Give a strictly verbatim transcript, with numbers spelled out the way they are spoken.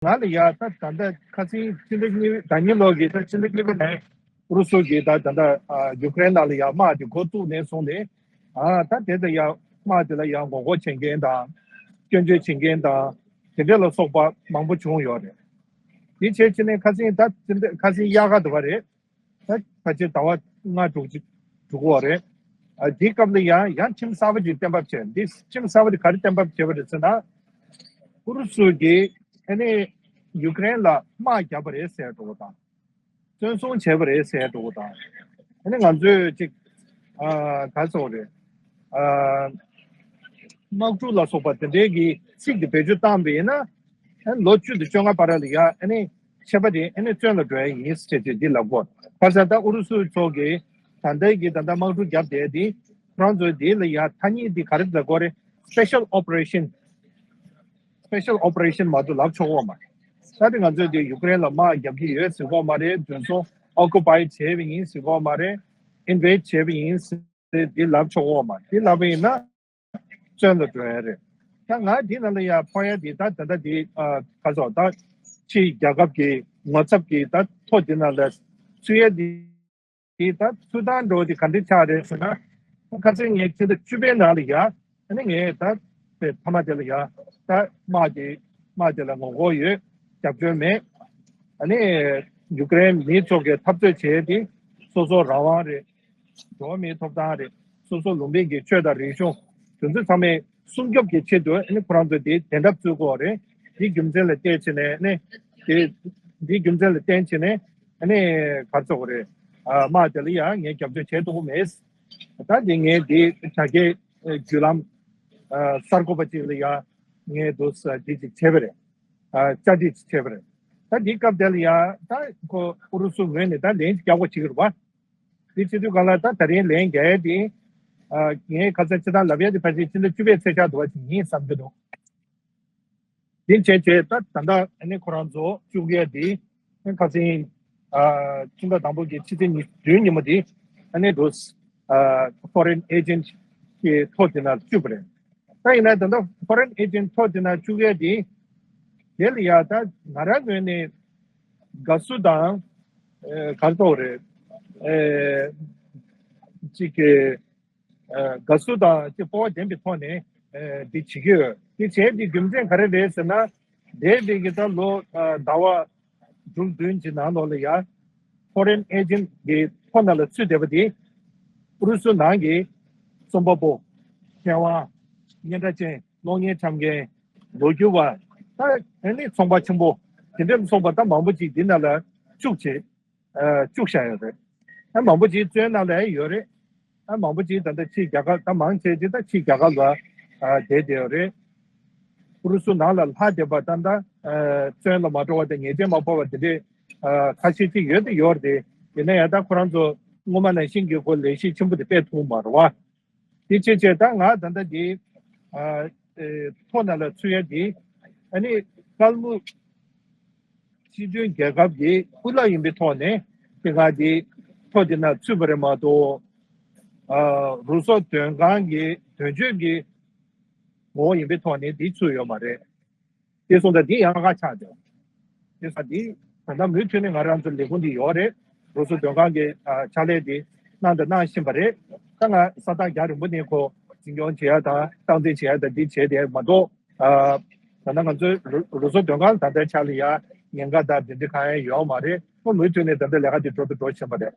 ང་ལ་ཡ་ད་ད་ལྟ་ཁ་སང་ཕྱི་ཟླ་གཉིས་ཟླ་ཉིན་ལོག་གི་ད་ཕྱི་ཟླ་གཉིས་པ་ནས་ཨུ་རུ་སུ་གི་ད་ད་ལྟ་ཨ་ཡུ་ཀེ་རེན་ནང་ལ་ཡ་དམག་དེ་འགོ་བཙུགས་ནས་བཟུང་ནས་ཨ་ད་དེ་ད་ཡ་དམག་དེ་ལ་ཡ་ངོ་རྒོལ་བྱེད་མཁན་དང་སྐྱོན་བརྗོད་བྱེད་མཁན་དང་དེ་འདྲ་ལ་སོགས་པ་མང་པོ་བྱུང་ཡོད་རེད། དེ་བྱས་ཕྱིན་ནས་ཁ་སང་ད་ཕྱི་ཟླ་ཁ་སང་དབྱར་ཁ་དུ་བ་རེད། ད་ཕལ་ཆེར་ཟླ་བ་ལྔ་དྲུག་ཅིག་འགྲོ་གི་ཡོད་རེད། ཨ་དེའི་སྐབས་ལ་ཡང་ཡང་ཁྲིམས་གསར་པ་ཅིག་གཏན་འབེབས་བྱས། འདི་ཁྲིམས་གསར་པ་དེ་ག་རེ་གཏན་འབེབས་བྱས་པ་རེད་ཟེར་ན། ཨུ་རུ་སུ་གིས་ཨ་ནི་ཡུ་ཀེ་རེན་ལ་དམག་བརྒྱབ་པ་རེད་ཟེར་འགྲོ་བ་དང་། བཙན་བཟུང་བྱས་པ་རེད་ཟེར་འགྲོ་བ་དང་། ཨ་ནི་ང་ཚོས་ཅིག་ཨ་ག་རེ་ཟེར་དགོས་རེད། ཨ་དམག་འཁྲུག་ལ་སོགས་པ་དེ་འདྲའི་གི་ཚིག་དེ་བེད་སྤྱོད་བཏང་བ་ཡིན་ན། ཨ་ལོ་བཅུ་དང་བཅོ་ལྔ་བར་ལ་ཡ་ཨ་ནི་ཆད་པ་དེ་ཨ་ནི་བཙོན་ལ་འགྲོ་ཡ་ཡིན་ཟེར་ཏེ་འདི་ལབ་གོ། ག་རེ་ཟེར་ད་ཨུ་རུ་སུ་ཚོ་གིས་ད་ལྟའི་གི་ད་ལྟ་དམག་འཁྲུག་བརྒྱབ་བསྡད་དེ་ཁོ་རང་ཚོའི་འདི་ལ་ཡ་ཐ་སྙད་འདི་ག་རེ་ལབ་དགོས་རེད། Special Operation། Special Operation མ་གཏོགས་ལབ་ཆོག་གི་ཡོད་མ་རེད། ད་དེ་ང་ཚོས་དེ་ཡུ་ཀེ་རེན་ལ་དམག་རྒྱབ་ཀྱི་ཡོད་ཟེར་གྱི་ཡོད་མ་རེད། དེ་ཚོ་ཨོ་ཀུ་པའི་བྱས་པ་ཡིན་ཟེར་གྱི་ཡོད་མ་རེད། ཨིན་ཝེ་ཌི་བྱས་པ་ཡིན་ཟེར་དེ་ལབ་ཆོག་གི་ཡོད་མ་རེད། དེ་ལབ་པ་ཡིན་ན་བཙོན་ལ་འགྲོ་ཡ་རེད། ད་ང་དེ་ནང་ལ་ཡ་ཕོག་ཡ་དེ་ད་ད་ལྟ་དེ་ཨ་ག་ཚོད་ད་ཕྱི་རྒྱལ་ཁབ་ཀྱི་ངོ་ཚབ་ཀྱི་ད་ཐོ་དེ་ནང་ལ་ཚུད་ཡ་དེ། དེ་ད་ཚུལ་དང་འགྲོ་དེ་ག་འདྲ་ཆགས་རེད་ཟེར་ན། ཁ་སང་ངས་ཕྱི་ཟླ་བཅུ་པའི་ནང་ལ་ཡ། ཨ་ནི་ངས་ད་དེ་མཐའ་མ་དེ་ལ་ཡ། ད་དམག་དེ་དམག་དེ་ལ་ངོ་རྒོལ་ཡོད། རྒྱབ་སྐྱོར་མེད། ཨ་ནི་ཡུ་ཀེ་རེན་མི་ཚོ་གིས་འཐབ་རྩོད་བྱས་ཏེ་སོ་སོ་རང་དབང་རེད། འགྲོ་བ་མིའི་ཐོབ་ཐང་རེད། སོ་སོ་ལུང་པའི་གི་ཆོས་དང་རིག་གཞུང་དེ་ཚོ་ཚང་མས་སྲུང་སྐྱོབ་ཀྱི་ཆེད་དུ་ཨ་ནི་ཁོ་རང་ཚོ་དེ་དེ་འདྲ་བཙུགས་དགོས་རེད། དེའི་རྒྱུ་མཚན་ལ་བརྟེན་བྱས་ནས་ཨ་ནི་དེ་དེའི་རྒྱུ་མཚན་ལ་བརྟེན་བྱས་ནས་ཨ་ནི་ག་རེ་ཟེར་དགོས་རེད། ཨ་དམག་དེ་ལ་ཡང་ངས་རྒྱབ་སྐྱོར་བྱེད་ཐུབ་ཀྱི་མེད། ད་དེ་ངས་དེ་དྲ་རྒྱའི་བརྒྱུད་ལམ་གསར་འགོད་པ་ཅིག་ལ་ཡང་ངས་དུ་དེ་ཅིག་བྱས་པ་རེད། བཅར་འདྲི་ཅིག་བྱས་པ་རེད། ད་དེའི་སྐབས་དེ་ལ་ཡང་ད་ཁོ་ཨུ་རུ་སུ་ངོས་ནས་ད་ལན་ཅིག་རྒྱག་དགོས་བྱེད་ཀྱི་རེད་པ། དེ་བྱེད་དུས་སྒང་ལ་ད་ད་རིང་ལན་རྒྱག་ཡ་དེ། ཨ་ངས་ཁ་སང་སྤྱིར་བཏང་ལབ་ཡ་དེ་ཕལ་ཆེར་ཕྱི་ཟླ་བཅུ་པའི་ཚེས་ཆ་དུ་བ་ཅིག་ཡིན་བསམ་གྱི་འདུག་དེ་བྱས་བྱས་ད་ད་ལྟ་ཨ་ནི་ཁོ་རང་ཚོ་བཅུག་ཡ་དེ་ཁ་སང་ཨ་ཁྲིམས་ཐག་དང་པོ་གི་ཕྱི་ཚེས་ཉི་ཤུ་བདུན་ཉིན་མོ་དེ་ཨ་ནི་འགྲོ་ཨ་foreign agent་གི་ཐོ་དེ་ན་བཅུག་པ་རེད། ད་ཡིན་ན་ད་ལྟ་foreign agent་ཐོ་དེ་ན་བཅུག་ཡ་དེ་དེ་ལ་ཡ་ད་ང་རང་ངོས་ནས་དགའ་བསུ་དང་ཨ་ག་རེ་ཐོག་རེད། ཨ་ཅིག་གི་ཨ་དགའ་བསུ་དང་ཅིག་སྤོབས་པ་ལྡན་པའི་ཐོག་ནས་ཨ་འདི་བྱེད་ཀྱི་ཡོད། འདི་བྱས་འདི་རྒྱུ་མཚན་ག་རེ་རེད་ཟེར་ན། འདས་པའི་གི་ད་ལོ་ཨ་ཟླ་བ་དྲུག་བདུན་གྱི་ནང་ལོགས་ལ་ཡ་foreign agent་གི་ཐོ་ནང་ལ་ཚུད་བསྡད་པ་དེ་ཨུ་རུ་སུ་ནང་གི་རྩོམ་པ་པོ། མཁས་དབང་། སྙན་གྲགས་ཅན། གློག་བརྙན་འཁྲབ་མཁན། ལོ་རྒྱུས་པ། ད་ཨ་ནི་ཚོང་པ་ཆེན་པོ་དེ་འདྲ་སོང་པ་ད་མང་པོ་ཅིག་འདི་ནང་ལ་བཅུག་བྱས་ཨ་བཅུག་བཞག་ཡོད་རེད། ཨ་མང་པོ་ཅིག་བཙོན་ནང་ལ་ཡོད་རེད། ཨ་མང་པོ་ཅིག་ད་ལྟ་ཕྱིའི་རྒྱལ་ཁབ་ད་མང་ཆེ་ཅིག་ད་ཕྱིའི་རྒྱལ་ཁབ་ལ་ཨ་བསྡད་བསྡད་ཡོད་རེད། ཨུ་རུ་སུ་ནང་ལ་ལྷག་བསྡད་པ་ད་ལྟ་ཨ་བཙོན་ལ་མ་འགྲོ་བ་དང་ཉེས་ཆད་མ་ཕོག་པ་དེ་འདྲས་ཨ་ཁ་ཤས་ཅིག་ཡོད་དེ་ཡོད་རེད། ཡིན་ན་ཡང་ད་ཁོ་རང་ཚོ་སྔོན་མ་ནང་བཞིན་གྱི་ཁོ་ལས་གཞི་ཆེན་པོ་དེ་སྤེལ་ཐུབ་མ་རེད་བ། དེ་བྱས་བྱས་ད་ང་ད་ལྟ་འདི་ཨ་ཨེ་ཐོ་ནང་ལ་ཚུད་ཡ་འདི་ཨ་ནི་སྐལ་མུ་སྤྱི་མཐུན་རྒྱལ་ཁབ་ཀྱི་ཀུན་ལ་ཡིན་པའི་ཐོག་ནས་དེ་ང་འདི་ཐོ་འདི་ནང་ཚུད་པ་རེད་མ་གཏོགས། ཨ་རུ་སོག་མགྲོན་ཁང་གི་དོན་གཅོད་ཀྱི་ངོ་བོ་ཡིན་པའི་ཐོག་ནས་འདི་ཚུད་ཡོད་མ་རེད། དེ་སོང་ཙང་འདི་ཡང་ཁ་ཆག་འདུག་དེ་ས་འདི་ད་ལྟ་མུ་མཐུད་ནས་ང་རང་ཚོ་ལས་ཁུངས་འདི་ཡོད་རེད། རུ་སོག་མགྲོན་ཁང་གི་ཨ་ཕྱག་ལས་འདི་གནང་དང་གནང་བཞིན་པ་རེད། ད་ང་ས་ཐག་རྒྱ་རིང་པོ་ནས་ཁོ་འཛིན་སྐྱོང་བྱེད་ཡ་དང་སྟངས་འཛིན་བྱེད་ཡ་དང་འདི་བྱས་ཏེ་མ་གཏོགས། ཨ་ད་ལྟ་ང་ཚོའི་རུ་རུ་སོག་མགྲོན་ཁང་ད་ལྟའི་ཆ་ལ་ཡ་ཉེན་ཁ་དང་འདི་འདྲ་གང་ཡང་ཡོད་མ་རེད། ཁོ་མུ་མཐུད་ནས་ད་ལྟ་ལས་ཀ་འདི་འགྲོ་དང་འགྲོ་བཞིན་པ་རེད།